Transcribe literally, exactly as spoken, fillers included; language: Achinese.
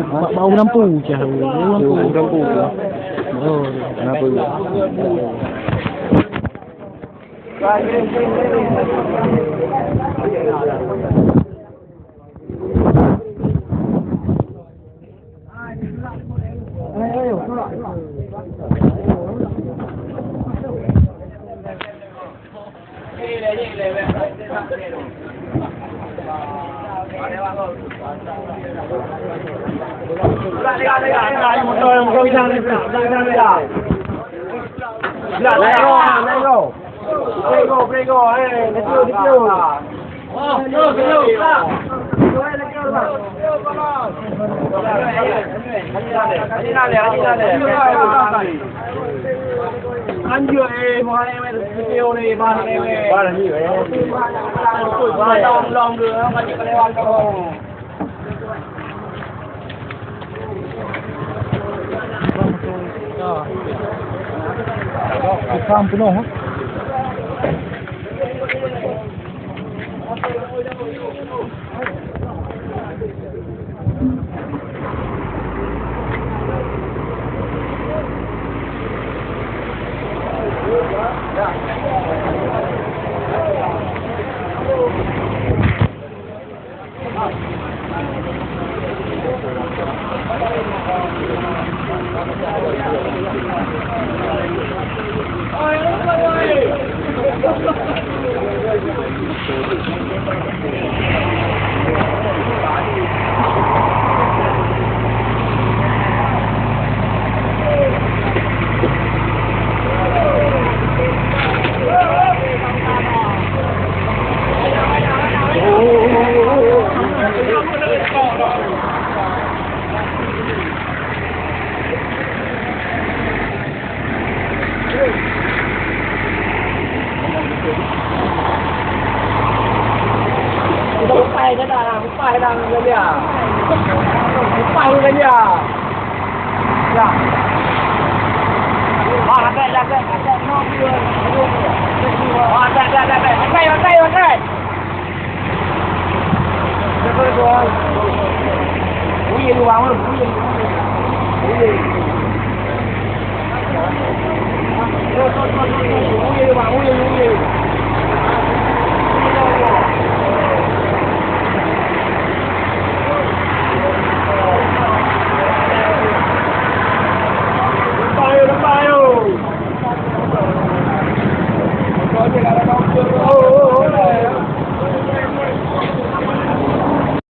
Bak, bak ureueng Nampu cah. Ureueng Nampu. Oh. Kenapa? Paham penuh. Udah upai dah, upai dah, udah dia. Upai udah dia. Ya. Ah, ada, ada, ada, ada, no, dua, dua, dua. Ah, ada, ada, ada, ada. Pakai, pakai, pakai. Uye, dua, uye. Uye.